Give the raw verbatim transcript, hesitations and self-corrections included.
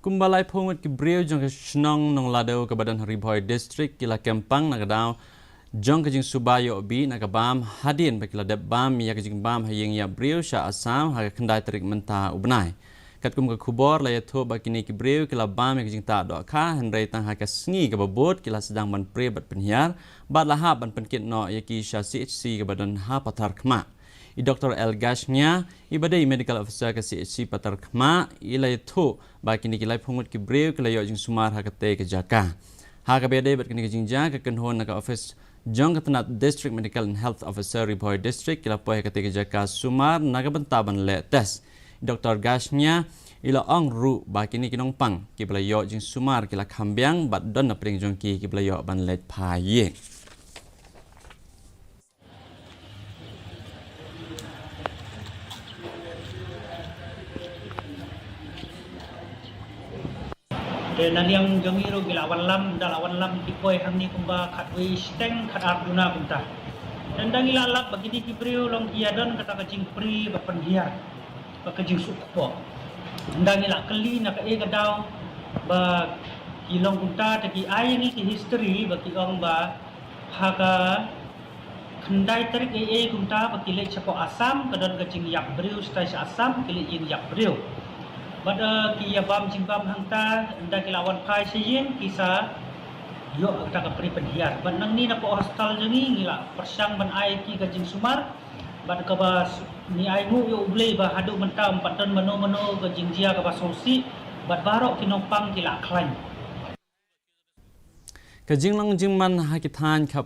Kumba laiphew ngut ki briew jong ka shnong Nonglado kaba don ha Ri Bhoi District ki la kem pang na ka daw jong ka jingsuba ïoh bih na ka bam hadien ba ki la dep bam ïa ka jingbam ha ïing ïap briew sha Assam ha ka khyndai tarik mynta u bnai. Katkum ka khubor la ïathuh ba kine ki briew ki la bam ïa ka jingtah dohkha hynrei tang ha ka sngi kaba bud ki la sdang ban prie bad pynhiar bad la hap ban pynkit noh ïa ki sha C H C kaba don ha Patharkhmah. I Doktor L Gashnia, i ba dei medical officer ka C H C Patharkhmah, i la ïathuh ba kine ki laiphew ngut ki briew ki la ïoh jingsumar ha katei ka jaka. Ha kaba ïadei bad kane ka jingjia, ka kynhun na ka office jong ka tnat District Medical and Health Officer Ri Bhoi District ki la poi ha katei ka jaka sumar na ka bynta ban leh test. I Doktor Gashnia i la ong ruh ba kine ki nongpang kiba la ïoh jingsumar ki la kham biang bad don na pdeng jong ki kiba la ïoh ban leit phai ïing. Te na liang jong ngi ruh ngi la wanlam, da la wanlam ki poi hangne kumba khatwei shiteng khatar duna kumta. Te ynda ngi la lap ba kine ki briew long ki ïadon kata ka jingprie bad pynhiar bad ka jingsuk kpoh. Ynda ngi la kylli na kaei ka daw ba ki long kumta, te ki ai ngi ki history ba ki ong ba ha ka khyndai tarik ei ei kumta ba ki leit shapoh Assam, ka don ka jingïap briew shatai sha Assam, ki leit ïing ïap briew. Bad, eh, ki ïa bam jingbam hangta, ynda ki la wan phai sha ïing ki sa ïoh kata ka prie pynhiar. Bad nangne napoh hostel jong ngi ngi la pyrshang ban ai ki ka jingsumar bad kaba s-, ngi ai nguh ïa U Blei ba haduh mynta ym pat don mano mano ka jingjia kaba sngewsih bad baroh ki nongpang ki la khlaiñ. Ka jinglong jingman ha ki thaiñ khap